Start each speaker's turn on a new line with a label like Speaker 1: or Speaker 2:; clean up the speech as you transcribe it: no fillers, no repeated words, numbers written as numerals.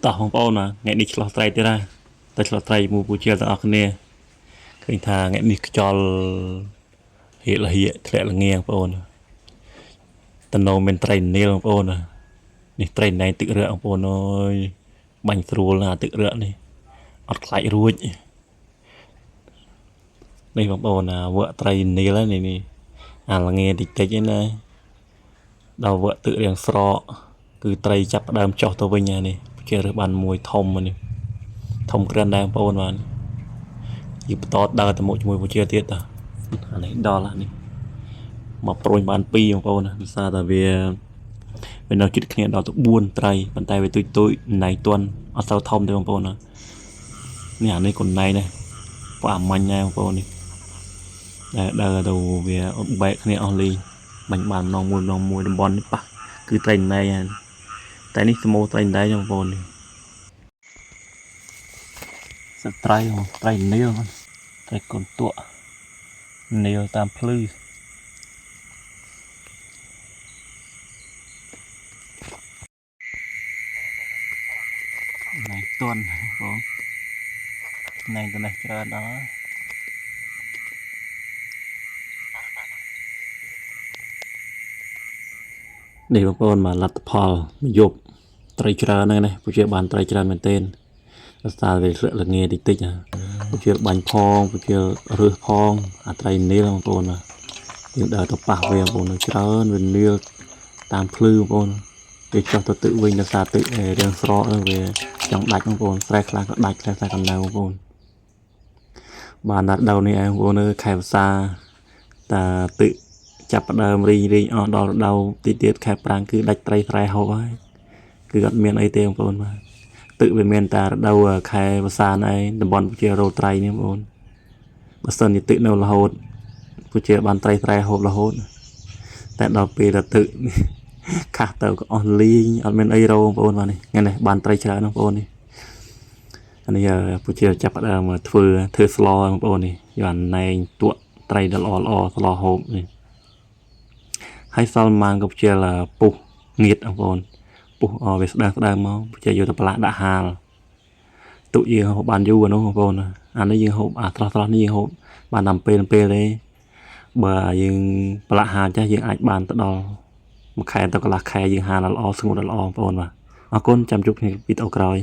Speaker 1: តោះបងប្អូនណាថ្ងៃនេះឆ្លោះត្រីទៀតហើយតែឆ្លោះត្រីមួយពូជាទាំងអស់គ្នាឃើញថាថ្ងៃនេះខ្យល់ហៀកលហៀកធ្លាក់លងាងបងប្អូនតំណងមានត្រីនីលបងប្អូនណានេះត្រីណែងទឹករកបងប្អូនអើយបាញ់ស្រួលណាស់ទឹករកនេះអត់ខ្លាចរួចនេះបងប្អូនណាវក់ត្រីនីលហ្នឹងនេះអាលងាតិចតិចឯណាដល់វក់ទឹករៀងស្រកគឺត្រីចាប់ផ្ដើមចុះទៅវិញហើយនេះជារើសបានមួយធំនេះ ធំក្រិនដែរបងប្អូនបាទយើងបន្តដើរទៅមុខជាមួយពជាទៀតតាអានេះដល់ហើយនេះមកប្រួញបាន2បងប្អូនណាដោយសារតែវាវានៅជិតគ្នាដល់ទៅ4ត្រីប៉ុន្តែវាទុយទុយណៃទន់អត់សូវធំទេបងប្អូនណានេះអានេះកូនណៃដែរពួកអាម៉ាញ់ដែរបងប្អូននេះដែលដើរទៅវាអត់បែកគ្នាអស់លីងបាញ់បានម្ដងមួយម្ដងមួយតំបន់នេះប៉ះគឺត្រីណៃហើយតែនេះស្មូត្រីណៃបងប្អូននេះសត្វត្រីបងត្រីនីលបងត្រីកូនតក់ នាលតាមភ្លឺណៃទន់បងណៃទៅនេះច្រើនដល់ហើយនេះបងប្អូនមកលទ្ធផលមួយយប់ត្រីច្រើនហ្នឹងណាពួកជាបានត្រីច្រើនមែនទែនដោយសារវាធ្លាក់ល្ងាតិចតិចណាពួកជាបាញ់ផងពួកជារើសផងអាត្រីនាលបងប្អូនណាយើងដើរទៅប៉ះវាបងប្អូនច្រើនវានាលតាមភ្លឺបងប្អូនវាចុះទៅទឹកវិញដោយសារទឹករាងស្រកហ្នឹងវាចង់ដាច់បងប្អូនស្រែខ្លះក៏ដាច់ខ្លះខ្លះក៏នៅបងប្អូនបានដល់ដៅនេះឯងបងប្អូនអើយខែវស្សាតាទឹកចាប់ផ្ដើមរីងរីងអស់ដល់រដូវទីទៀតខែប្រាំងគឺដាច់ត្រីស្រែហូបហើយគឺអត់មានអីទេបងប្អូនបាទទឹកវាមានតែរដូវខែវស្សានេះឯងតំបន់ជារោត្រីនេះបងប្អូនបើសិនជាទឹកនៅរហូតគឺជាបានត្រីស្រែហូបរហូតតែដល់ពេលដល់ទឹកខាស់ទៅក៏អស់លីងអត់មានអីរោបងប្អូនបាទនេះថ្ងៃនេះបានត្រីច្រើនបងប្អូននេះអានេះពូជាចាប់ផ្ដើមធ្វើធ្វើស្លបងប្អូននេះយកអាណែងទក់ត្រីដល់ល្អល្អស្លហូបនេះហើយសល់ម៉ានក៏ពូជាពុះងៀតបងប្អូនពុះអវាស្ដើងស្ដើងមកពូជាយកទៅប្រឡាក់ដាក់ហាលទុកយើងហូបបានយូរអានោះបងប្អូនអានេះយើងហូបអាស្រស់ស្រស់នេះយើងហូបបានតាមពេលពេលទេបើយើងប្រឡាក់ហាលចាស់យើងអាចបានទៅដល់មួយខែទៅកន្លះខែយើងហាលល្អស្ងួតល្អបងប្អូនបាទអរគុណចាំជួបគ្នាវីដេអូក្រោយ។